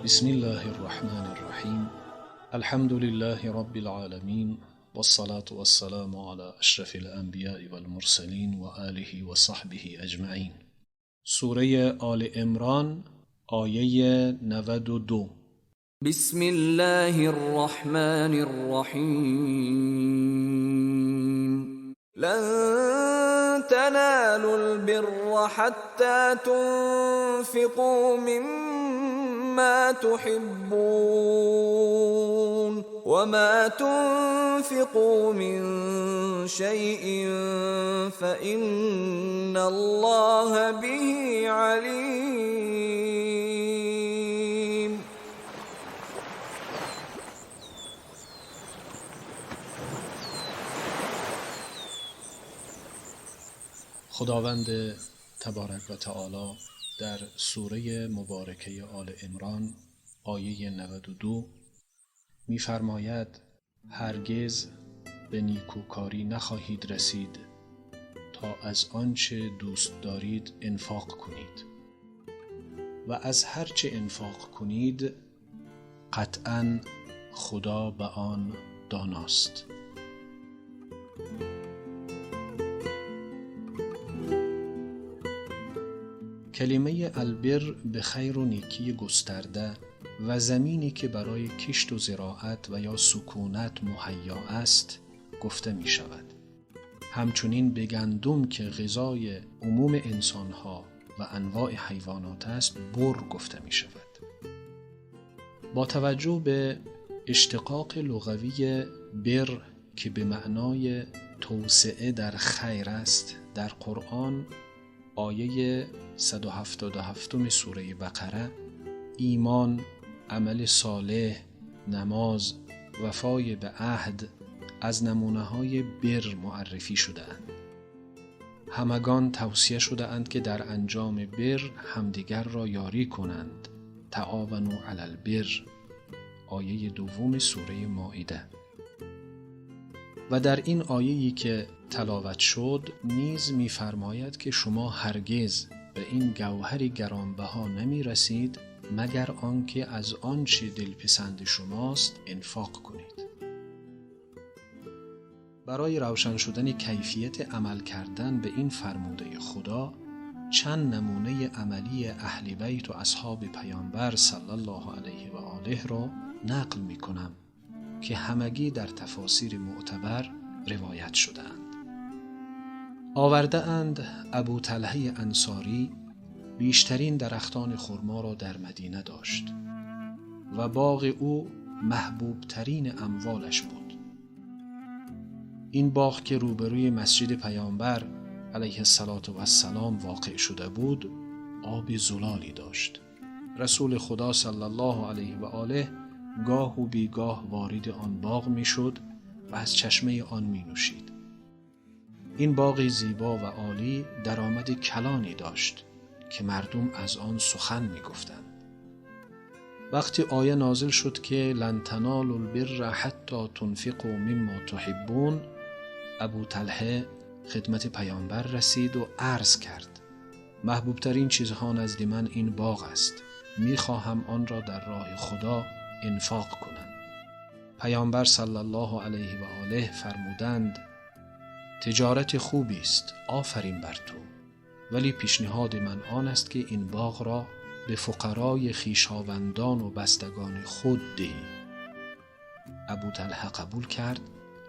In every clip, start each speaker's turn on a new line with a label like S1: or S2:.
S1: بسم الله الرحمن الرحیم. الحمد لله رب العالمین والصلاة والسلام على اشرف الانبیاء والمرسلین و آله و صحبه اجمعین. سوره آل عمران آیه 92.
S2: بسم الله الرحمن الرحیم. لن تنالوا البر حتى تنفقوا مما تحبون وما تنفقوا من شيء فإن الله به عليم.
S1: خداوند تبارک و تعالی در سوره مبارکه آل عمران آیه 92 می‌فرماید: هرگز به نیکوکاری نخواهید رسید تا از آنچه دوست دارید انفاق کنید و از هرچه انفاق کنید قطعاً خدا به آن داناست. کلمه البر به خیر و نیکی گسترده و زمینی که برای کشت و زراعت و یا سکونت مهیا است گفته می شود. همچنین به گندم که غذای عموم انسانها و انواع حیوانات است بر گفته می شود. با توجه به اشتقاق لغوی بر که به معنای توسعه در خیر است، در قرآن آیه 177 سوره بقره ایمان، عمل صالح، نماز، وفای به عهد از نمونه‌های بر معرفی شده اند. همگان توصیه شده اند که در انجام بر همدیگر را یاری کنند. تعاونوا علی البر، آیه دوم سوره مائده. و در این آیه‌ای که تلاوت شد نیز می‌فرماید که شما هرگز به این گوهر گرانبها نمی رسید مگر آنکه از آنچه دلپسند شماست انفاق کنید. برای روشن شدن کیفیت عمل کردن به این فرموده خدا چند نمونه عملی اهل بیت و اصحاب پیامبر صلی الله علیه و آله را نقل می کنم که همگی در تفاسیر معتبر روایت شده‌اند. آورده اند ابو طلحه انصاری بیشترین درختان خرما را در مدینه داشت و باغ او محبوب ترین اموالش بود. این باغ که روبروی مسجد پیامبر علیه الصلاة والسلام واقع شده بود آب زلالی داشت. رسول خدا صلی الله علیه و آله گاه و بیگاه وارد آن باغ می شد و از چشمه آن می نوشید. این باغ زیبا و عالی درآمد کلانی داشت که مردم از آن سخن می گفتند. وقتی آیه نازل شد که لن تنالوا البر حتی تنفقوا مما تحبون، ابو طلحه خدمت پیامبر رسید و عرض کرد: محبوب ترین چیزها نزد من این باغ است، می خواهم آن را در راه خدا انفاق کنم. پیامبر صلی الله علیه و آله فرمودند: تجارت خوبی است، آفرین بر تو، ولی پیشنهاد من آن است که این باغ را به فقرای خویشاوندان و بستگان خود دهی. ابو طلحه قبول کرد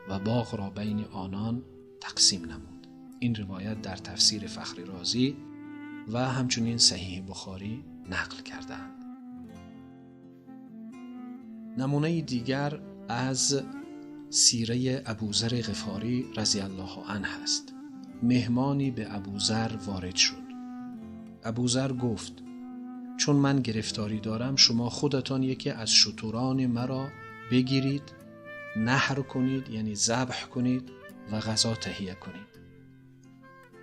S1: و باغ را بین آنان تقسیم نمود. این روایت در تفسیر فخر رازی و همچنین صحیح بخاری نقل کردند. نمونه دیگر از سیره ابوذر غفاری رضی الله عنه است. مهمانی به ابوذر وارد شد. ابوذر گفت: چون من گرفتاری دارم شما خودتان یکی از شتران مرا بگیرید، نحر کنید یعنی ذبح کنید و غذا تهیه کنید.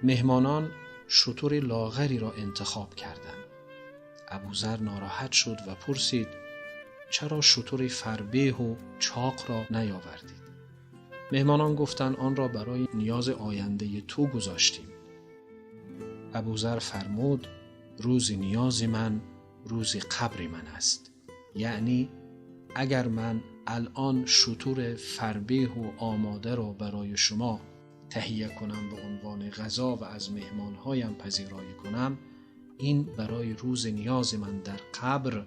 S1: مهمانان شتر لاغری را انتخاب کردند. ابوذر ناراحت شد و پرسید: چرا شتر فربه و چاق را نیاوردید؟ مهمانان گفتند: آن را برای نیاز آینده تو گذاشتیم. ابوذر فرمود: روز نیاز من روز قبر من است. یعنی اگر من الان شتر فربه و آماده را برای شما تهیه کنم به عنوان غذا و از مهمانهایم پذیرایی کنم، این برای روز نیاز من در قبر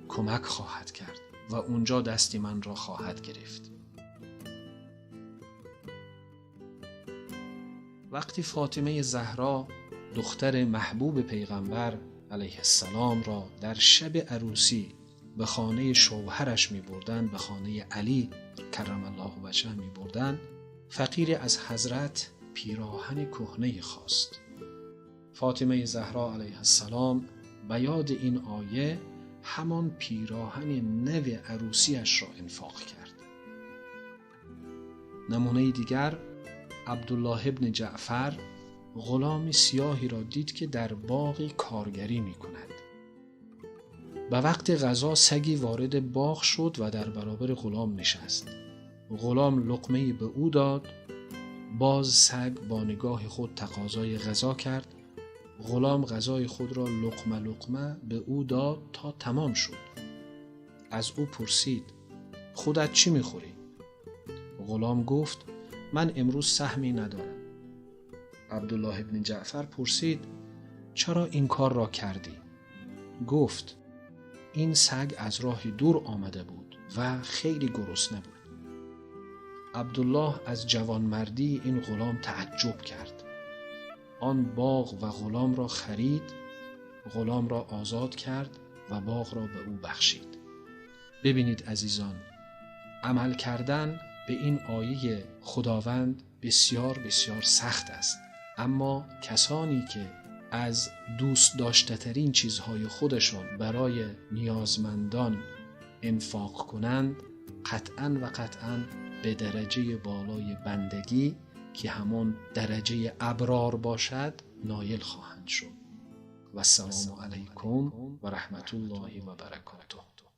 S1: کمک خواهد کرد و اونجا دستی من را خواهد گرفت. وقتی فاطمه زهرا دختر محبوب پیغمبر علیه السلام را در شب عروسی به خانه شوهرش می بردن، به خانه علی کرم الله وجهه می بردن، فقیر از حضرت پیراهن کهنه خواست. فاطمه زهرا علیه السلام به یاد این آیه همان پیراهن نو عروسیش را انفاق کرد. نمونه دیگر، عبدالله ابن جعفر غلام سیاهی را دید که در باغی کارگری می کند. به وقت غذا سگی وارد باغ شد و در برابر غلام نشست. غلام لقمه‌ای به او داد. باز سگ با نگاه خود تقاضای غذا کرد. غلام غذای خود را لقمه لقمه به او داد تا تمام شد. از او پرسید خودت چی میخوری؟ غلام گفت من امروز سهمی ندارم. عبدالله ابن جعفر پرسید چرا این کار را کردی؟ گفت این سگ از راه دور آمده بود و خیلی گرسنه بود. عبدالله از جوانمردی این غلام تعجب کرد. آن باغ و غلام را خرید، غلام را آزاد کرد و باغ را به او بخشید. ببینید عزیزان، عمل کردن به این آیه خداوند بسیار بسیار سخت است، اما کسانی که از دوست داشته ترین چیزهای خودشان برای نیازمندان انفاق کنند، قطعاً و قطعاً به درجه بالای بندگی که همان درجه ابرار باشد نایل خواهند شد. و السلام علیکم و رحمت الله و برکاته.